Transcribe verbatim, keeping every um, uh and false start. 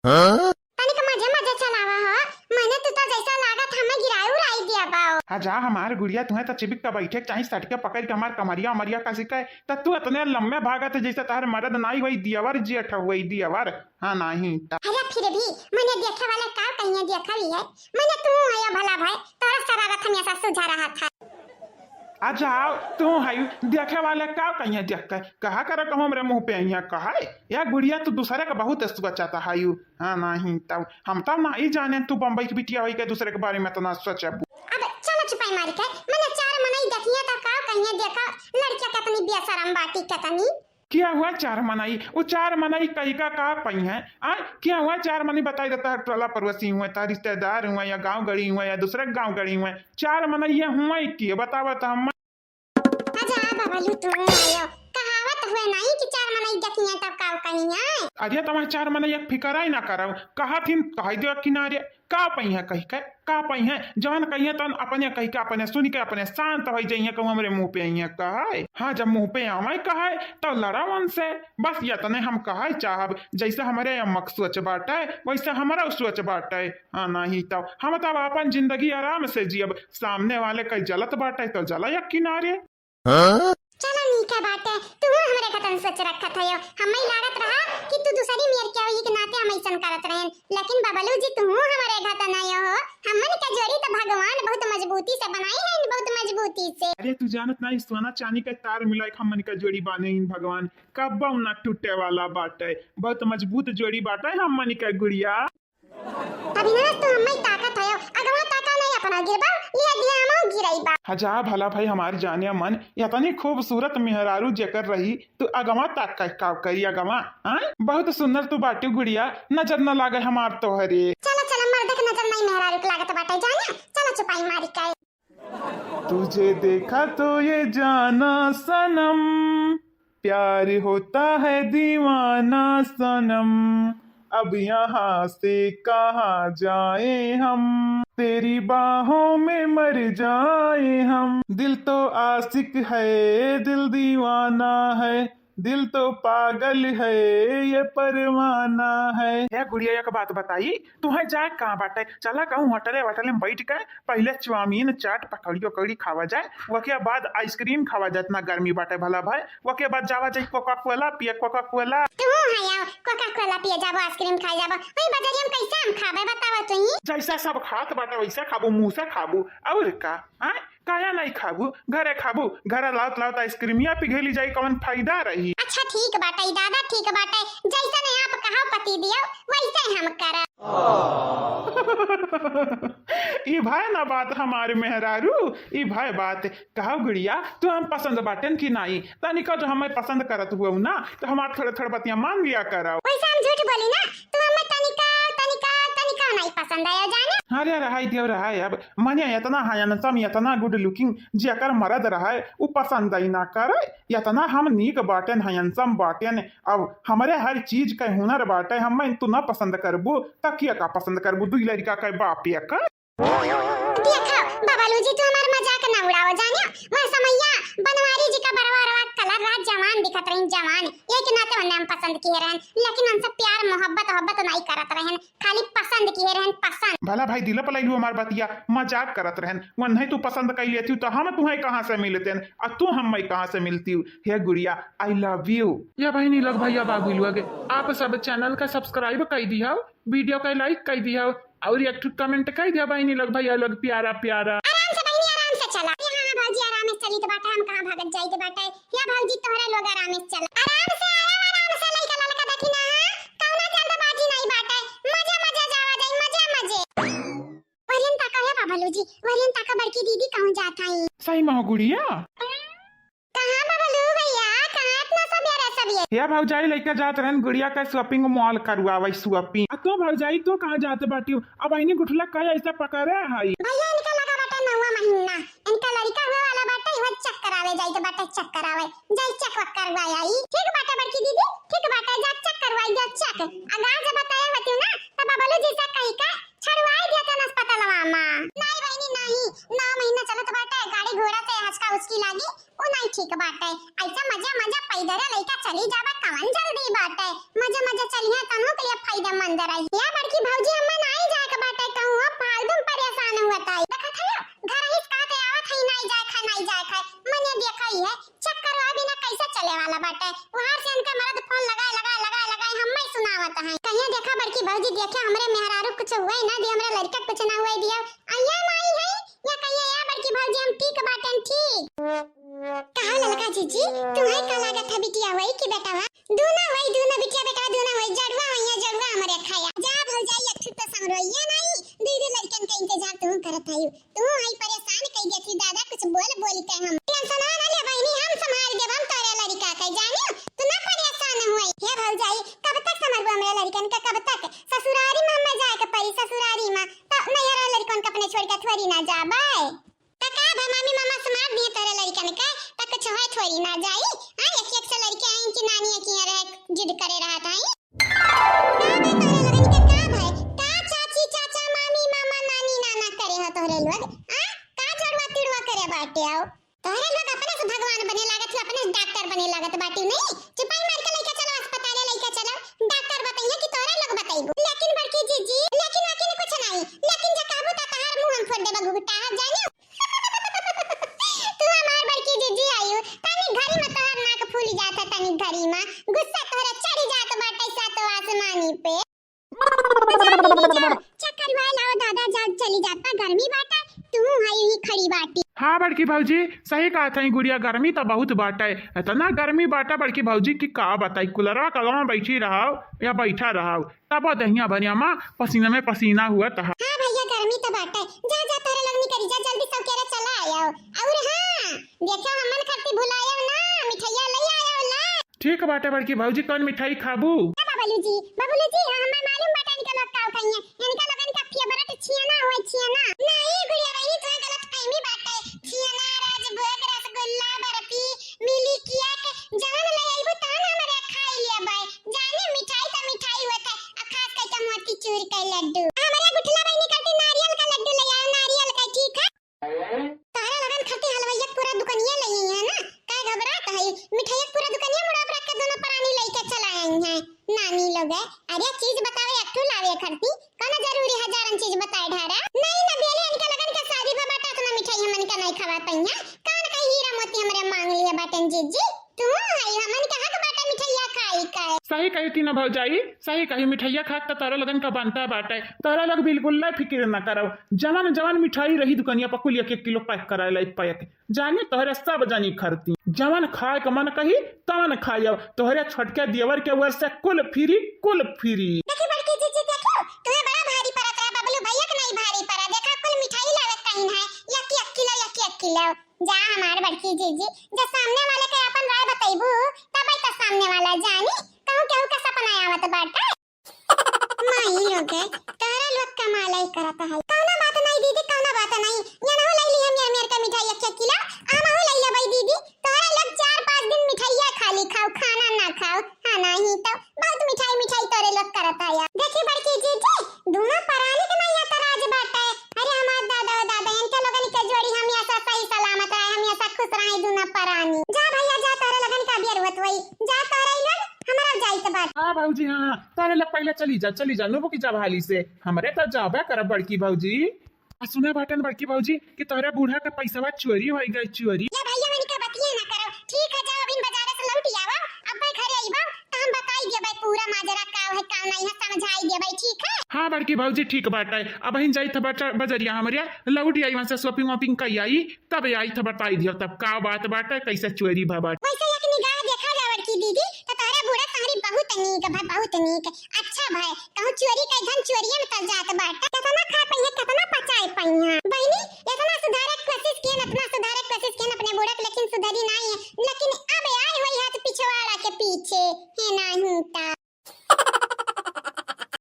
हाँ? तनिक मजे मजे चलावा हो, मने तू तो जैसा लागत हमें गिराई उड़ाई दिया बाओ। हाँ जा हमार गुड़िया, तुहें तो चिबिक के बैठे के चाही, सट के पकड़ के हमार कमरिया उमरिया कसी के, त तू इतने लम्बे भागत है जैसे तहर मरद नाई होई दियावर जेठ होई दियावर। हाँ, नाही त। अरे फिर भी मने देखे वाले का कहिए देखा भी है, मने तू है भला भाई, तोरा शरारत हमेशा सुझा रहा था। आ जाओ, तू है देखे वाले का कहिए देख के, कहा कर कहूँ हमरे मुँह पे अइहे कहे, या गुड़िया तू दूसरे का बहुत सोचत है। हाँ, नाही तब हम तब नाही जाने तू बम्बई की बिटिया होई के दूसरे के बारे में इतना सोचबू। अब चलो चुपाई मारी के, मने चार मनई देखिए तो का कहिए देखा, लड़किया कितनी बेशरम बाटी कितनी। क्या हुआ चार मनई? वो चार मनई कई का का पइहे? आ, क्या हुआ चार मनई बताई देता है, टोला पड़ोसी हुए, ता रिश्तेदार हुए, या गाँव गड़ी हुए, या दूसरे गाँव गड़ी हुए, चार मनई ये हुए की बतावा तो हम। अच्छा बबलू तू आयो, कहावत हुए नहीं कि चार मनई देखिए तब का कहिए। अरे तुम्हें चार मनई एक फिकर ही ना करो, कहा थी कह दो किनारे। का पइहे कहि के, का पइहे, जवन कहिए तवन अपने कहि के, अपने सुनि के, अपने शांत होइ जइहे, कहूँ हमरे मुँह पे अइहे कहे। हाँ, जब मुँह पे आवे कहे, तब लड़ा उनसे। बस यतने हम कहे चाहब, जैसे हमरे अम्मा के सोच बाटे, वैसे हमरा सोच बाटे। हाँ, नाही तब हम तब अपन जिंदगी आराम से जियब, सामने वाले कहीं जलत बाटे तो जला एक किनारे। हाँ? चलो नीक है बाटे, तू हमरे खतन सोच रखत हयो। हमें लागत रहा कि तू दूसरी मेर के होई के नाते हम ऐसन करत रहेन, लेकिन बबलू जी तू हमरे खतन आयो हो। हमन के जोड़ी तो भगवान बहुत मजबूती से बनाई है, बहुत मजबूती से। अरे तू जानत नाही, सोना चांदी के तार मिलाई के हमन के जोड़ी बाने इन भगवान, कब्बो ना टूटे वाला बाटे, बहुत मजबूत जोड़ी बाटे हमन के गुड़िया। अविनाश, तू हम्मई ताकत हयो, अगवा ताका नहीं अपना गिरबा, लिया दिया हमहू गिरई बा। हजा भला भाई हमार जाने मन, यतनी खूबसूरत मेहरारू जेकर रही, तू अगवा ताक का काव करी अगवा, हाँ? बहुत सुंदर तू बाटी गुड़िया, नजर न लागे हमार तोहरे। चलो, चलो, मर्द के नजर नहीं मेहरारू के लागत बाटे, जाने? चलो, चुपाई मारी के। तुझे देखा तो ये जाना सनम, प्यार होता है दीवाना सनम, अब यहाँ से कहाँ जाए हम, तेरी बाहों में मर जाए हम। दिल तो आशिक है, दिल दीवाना है, दिल तो पागल है, ये परवाना है। हे गुड़िया, एक बात बताई, तुहें जाए कहाँ बाटे? चला कहूँ होटले वोटले में बैठ के पहले चाउमीन, चाट, पकौड़ी उकौड़ी खावा जाए, ओके बाद आइसक्रीम खावा जाए, इतना गर्मी बाटे भला भाई, ओके बाद जावा जाए कोका कोला पिए, कोका कोला। तू है आओ, कोका कोला पिए जाबो, आइसक्रीम खाए जाबो, वही बजरिया में कैसे हम खाबे बतावा तू ही? जैसा सब खात बाटे वैसे खाबू, मुँह से खाबू, और का? हाँ? काहे नहीं खाबू? घरे खाबू, घरे लावत लावत आइसक्रीमिया पिघली जाई, कौन फायदा रही? अच्छा ठीक बाटे दादा, ठीक बाटे, जैसे नहीं आप कहा पति दियो वैसे हम करब। ई भाई ना बात हमारे मेहरारू, ई भाई बात। कहो गुड़िया, तू हम पसंद बाटेन कि नाई? तनिका जो हमें पसंद करत हुआ ना, तो हमार थोड़े थोड़े बतिया मान लिया करो। वैसे हम झूठ बोली ना, तू हमें तनिका, तनिका, तनिका नाई पसंद आयो जाने। अरे रहाई दियो रहाई, अब मने इतना handsome, इतना good looking जेकर मरद रहे, उ पसंद ही ना करे। इतना हम नीक बाटेन, handsome बाटेन, अब हमरे हर चीज के हुनर बाटे, हम तू ना पसंद करबू, त के का पसंद करबू? दुई लड़का के बाप एक। देखो बबलू जी, तू हमार मजाक ना उड़ाओ जानियो। वह समैया बनवारी जी का बरवा रवा कलर रहा, जवान दिखत रही, जवान। ये के नाते उन्हें हम पसंद किए रहन, लेकिन उनसे प्यार मोहब्बत मोहब्बत नहीं करत रहन, खाली पसंद किए रहन, पसंद। भला भाई दिल पर लैलू हमार बतिया, मजाक करत रहन। वन्हे तू पसंद कर लेती तो हम तुम्हें कहाँ से मिलते हैं, और तू हम मैं कहाँ से मिलती हूँ? हे गुड़िया, I love you। या बहिनी लोग, भैया बाबू लोग, आप सब channel का subscribe कर दिया, video का like कर दिया और एक ठो comment कर दिया बहिनी लोग, भैया लोग प्यारा प्यारा। आराम से बहिनी, आराम से चला। यहाँ भौजी आराम से चली तो बाटे, हम कहाँ भागत जाई तो बाटे। या भौजी तोहरा लोग आराम से चला, आराम से आया, आराम से लइका ललका देखी ना, हाँ? कौना जल्दबाजी नहीं बाटे, मजे मजे जावा जाई, मजे मजे। वरियन ताका हे बाबलू जी, वरियन ताका बड़की दीदी कहूँ जात हई। सही में हो गुड़िया? कहाँ बबलू भैया, कहाँ इतना सबेरे सबेरे? हे भौजाई, लइका जात रहन गुड़िया का shopping mall करवावे, shopping। आ तो भौजाई, तू कहाँ जात बाटी? अब अइनी गुठला का ऐसा पकड़े हई? भैया, इनका लगा बाटे नौवा महीना, इनका लड़का हुए वाला बाटे, इहो check करावे जाइत बाटे, check करावे जाई, check वक करवाई आई। ठीक बाटे बड़की दीदी, ठीक बाटे, जा check करवाई दे, check। आ गाँव जब बताए होती ना, तब बबलू जी से कही का छड़वाई दिया था अस्पतालवा में। नहीं बहिनी, नहीं, नौ महीना चलत बाटे, गाड़ी घोड़ा से हचका उचकी लागी, उ नहीं ठीक बाटे। ऐसा मजा मजा पैदल लइका चली जाबा, कवन जल्दी बाटे? मजा मजा चलिए, तनहु के लिए फायदेमंद। रही। या बड़की भौजी, हम्मे नाई जाए के बाटे कहूँ, फालतू में परेशान हुआ ताई। देखत है, घर ही से कहते आवत है, नाई जाए खाए, नाई जाए खाए। मने देखा ही है, चक्कर हुआ बिना कैसे चले वाला बाटे। वहार से इनका मरद फोन लगाए, लगाए, लगाए, लगाए, हम्मे ही सुनावत है। कहिया देखा बड़की भौजी, देखा हमरे मेहरारू कुछ हुए ना दिया, हमरे लड़का कुछ ना हुए दिया। अइया माई है, या कहिया या बड़की भौजी, हम ठीक बाटेन, ठीक। कहा ललका जीजी, तुम्हें का लागत है बिटिया वही की बेटवा? दूना वही, दूना बिटिया बेटवा, दूना वही, जड़ुआ वही है, जड़ुआ हमरे खाया। जा भौजाई, एक ठो तो संगरोइया नहीं, दू दू लड़कन का इंतजार तू करत है। तू हई परेशान कई देती दादा, कुछ बोल बोल के हम। टेंशन ना ले बहिनी, हम संभाल देब हम तोरे लड़का के, जानियो, तू ना परेशान हुई। हे भौजाई, कब तक संभालबो हमरे लड़कन के, कब तक? ससुरारी में हमें जाए के पड़ी, ससुरारी में। तो नैहर लड़कन के अपने छोड़ के थोड़ी ना जाबे। त का भा मामी मामा से मार दिए तोरे लड़कन के, त कुछ होए थोड़ी ना जाई। हाँ, एक एक से लड़के आई कि नानी के यहाँ रहे, जिद करे रहत आई। का भाई तोरे लोगन के का भाई? का चाची, चाचा, मामी, मामा, नानी, नाना करे हो तोहरे लोग? आ? का चोरवा तिड़वा करे बाटे हो? तोहरे लोग अपने से भगवान बने लागत हो, अपने से डॉक्टर बने लागत बाटी नहीं? चुपाई मार के लइका चलो अस्पताले, लइका चलो, डॉक्टर बताइए कि तोहरे लोग बताइबो। लेकिन बड़की जीजी, लेकिन वकिन कुछ नहीं, लेकिन जे कहबो त तहार मुंह हम फोड़ देबा घुघुटा, जाने? तू हमार बड़की जीजी आयु, तनी घड़ी में तोहर नाक फूल जात है, तनी घड़ी में गुस्सा तोहरा चढ़ी जात बाटे सातों आसमानी पे। जा, चक्कर वाला हो दादा, जा चली जाता, गर्मी बाटे, तू है यही खड़ी बाटी। हाँ बड़की भौजी, सही कहत है गुड़िया, गर्मी तो बहुत बाटे। इतना गर्मी बाटे बड़की भौजी कि का बताई, कूलरवा के आगवा बैठी रहो या बैठा रहो, तब दहिया भरिया मा पसीना में पसीना हुआ तहा। हाँ भैया, गर्मी तो बाटे। जा, जा, तोहरे लोगनी करी जा, जल्दी सौकेरे चला आयो। और हाँ, देखो, हमन खातिर भुलायो ना, मिठाइया ले आयो ला। ठीक बाटे बड़की भौजी, कौन मिठाई खाबू? ए बबलू जी, बबलू जी, हाँ, हमें मालूम बाटे इनका लोग का खाइए। इनका लोगन का फेवरेट छियाना हुए, छियाना। नहीं गुड़िया बहनी, तुम्हें गलत फहमी बाटे। छियाना, राजभोग, रसगुल्ला, बर्फी, मिली केक, जवन ले आइबू तवन हमरे खाई लेबै। जाने मिठाई त मिठाई होत है, आ खास करके मोतीचूर के लड्डू। हमरे गुठला बहिनी खातिर नारियल का लड्डू ले आओ, नारियल का, ठीक है? तोहरे लगन खातिर हलवैया पूरा दुकनिया ले आई है ना, काहे घबरात है? मिठाइया पूरा दुकनिया मुड़ा पर रख के दोनों परानी लेके चला आई है नानी लोग। अरे चीज बतावे एक ठो लावे खातिर, कौनो जरूरी हजारन चीज बताए ढारा? नहीं ना बेले, इनका लगन के शादी भा बाटे, इतना मिठाई हमन का नहीं खवा पइया। कौन कही हीरा मोती हमरे मांग लिए बाटन जीजी? तू आई हमन के हक बाटे मिठाइया खाई का। सही कही तीनों भौजाई, सही कही, मिठाइया खाए त तोहरा लगन का बनता बाटे। तोहरा लोग बिल्कुल ना फिक्र ना करो, जवन जवन मिठाई रही दुकनिया पर कुल एक एक किलो पैक करा लाई, पैक। जानी तोहरे सब जानी खरती, जवन खाए का मन कही तवन खाई। अब तोहरे छोटके देवर के ओर से कुल फ्री, कुल फ्री। देखी बड़की जीजी, देखो तुम्हें बड़ा भारी पड़त रहा, बबलू भैया के नहीं भारी पड़ा। देखा कुल मिठाई लावे कहीं है, एक एक किलो, एक एक किलो। जा हमार बड़की जीजी, जब सामने वाले के अपन राय बतैबू, तब तो सामने वाला जानी कहूँ केहू का सपना आवत बाटे। माई लोग, तोहरा लोग कमाल ही करत है। कौनो बात नहीं दीदी, कौनो बात नहीं। ये ना हो लई ली हम यार मेर का मिठाई एक एक किलो, हम हो लई लेबै दीदी। तोहरा लोग चार पाँच दिन मिठाइया खाली खाओ, खाना ना खाओ। हाँ नहीं तो बहुत मिठाई मिठाई तोरे लोग करत है यार। देखी बड़की जीजी, दोनों परानी के ना या तो राज बाटे। अरे हमार दादा ओ दादा, इनके लोगन के जोड़ी हमेशा सही सलामत रहे, हमेशा खुश रहे दोनों परानी। जा भैया जा, तोरे लोगन का बियर होत वही। जा तोरे लोग, हमरा जाइत बाटे। हाँ भौजी, हाँ, हाँ, तोरे लोग पहले चली जा, चली जा, नुबुकी जा हाली से। हमरे तो जाबे करब बड़की भौजी। आ सुने बाटन बड़की भौजी कि तोहरे बूढ़ा का पैसवा चोरी होइ गए, चोरी। या भैया, इनका बतिये ना करो। ठीक है, जाओ, अभी बाजारे से लौट आवा, अब्बे घरे आइबा, त हम बताई देबै पूरा माजरा का है, का नहीं है, समझाई देबै, ठीक है? हाँ बड़की भौजी, ठीक बाटे। अबहिन जाई था बचा-, बजरिया हमरे, लौट आई वहाँ से shopping वॉपिंग कई आई, तब आई था बताई दियो तब का बात बाटे, कैसे चोरी भा बाटे। वैसे एक निगाह देखा जाए बड़की दीदी, तो तोहरे बूढ़ा सहरी बहुत नीक भा, बहुत नीक। अच्छा भाई, कहूँ चोरी कई धन चोरिये में तल जात बाटे। कितना खा पइहे, कितना पचाए पइहे। बहिनी, इतना सुधारे के कोशिश किए, इतना सुधारे